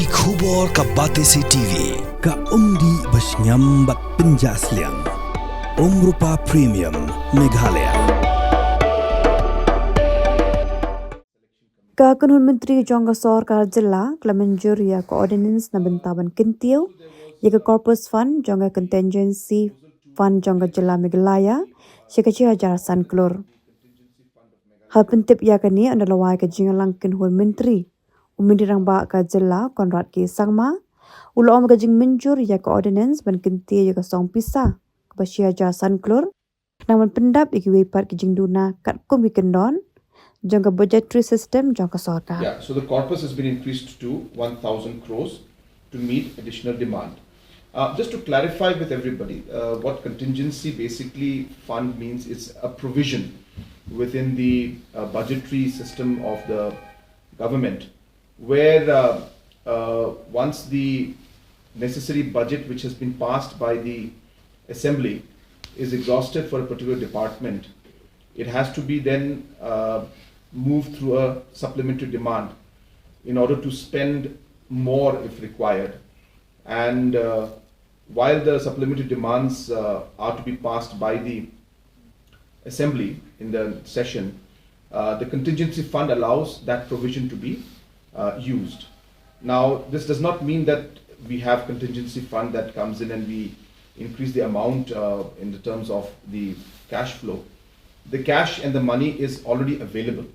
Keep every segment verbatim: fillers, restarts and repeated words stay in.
Ki khubor ka Batesi T V, ka umdih ba shngiam bad pynjah sliang. Umrupa Premium, Meghalaya. Ka kynhun myntri jong ka sorkar jylla ka la mynjur ïa ka ordinance na bynta ban kyntiew ïa ka corpus fund jong ka contingency fund jong ka jylla Meghalaya sha ka shi hajar san klur. Ha pyntip ïa kane, ynda la wai ka jingïalang kynhun myntri, u myntri rangbah ka jylla Conrad K Sangma u la ong ba ka jingmynjur ïa ka ordinance ban kyntiew ïa ka song pisa kaba shi hajar san klur, khnang ban pyndap ïa kiwei pat ki jingduna katkum ki kyndon jong ka budgetary system jong ka sorkar. Yeah, so the corpus has been increased to one thousand crores to meet additional demand. Uh, just to clarify with everybody, uh, what contingency basically fund means is a provision within the uh, budgetary system of the government where uh, uh, once the necessary budget which has been passed by the assembly is exhausted for a particular department, it has to be then uh, moved through a supplementary demand in order to spend more if required. And uh, while the supplementary demands uh, are to be passed by the assembly in the session, uh, the contingency fund allows that provision to be uh, used. Now, this does not mean that we have contingency fund that comes in and we increase the amount uh, in the terms of the cash flow. The cash and the money is already available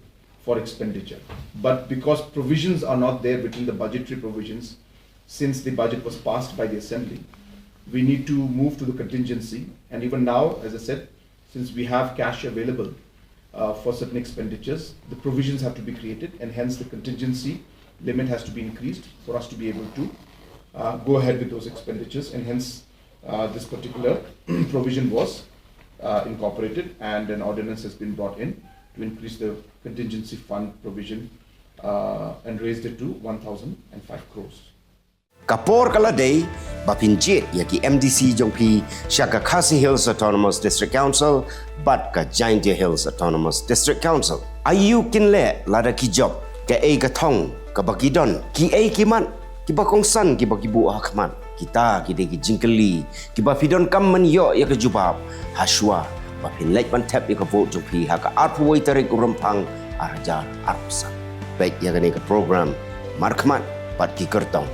for expenditure. But because provisions are not there within the budgetary provisions, since the budget was passed by the assembly, we need to move to the contingency. And even now, as I said, since we have cash available uh, for certain expenditures, the provisions have to be created, and hence the contingency limit has to be increased for us to be able to uh, go ahead with those expenditures, and hence uh, this particular provision was uh, incorporated, and an ordinance has been brought in to increase the contingency fund provision uh, and raised it to one thousand and five crores. Ka por ka la dei ba phin jied ïa ki M D C jong phi sha ka Khasi Hills Autonomous District Council bad ka Jaintia Hills Autonomous District Council. Aïu kin leh lada ki jop, kaei ka thong kaba ki don, kiei ki mat kiba kongsan kiba ki buh ha khmat? Kita ki dei ki jingkylli kiba phi donkam ban ïoh ïa ka jubab ha shuwa ba phin leit ban thep ïa ka vote jong phi ha ka arphew wei tarik u Rymphang ar hajar arphew san. Peit ïa kane ka program Markhmat bad ki Kyrtong.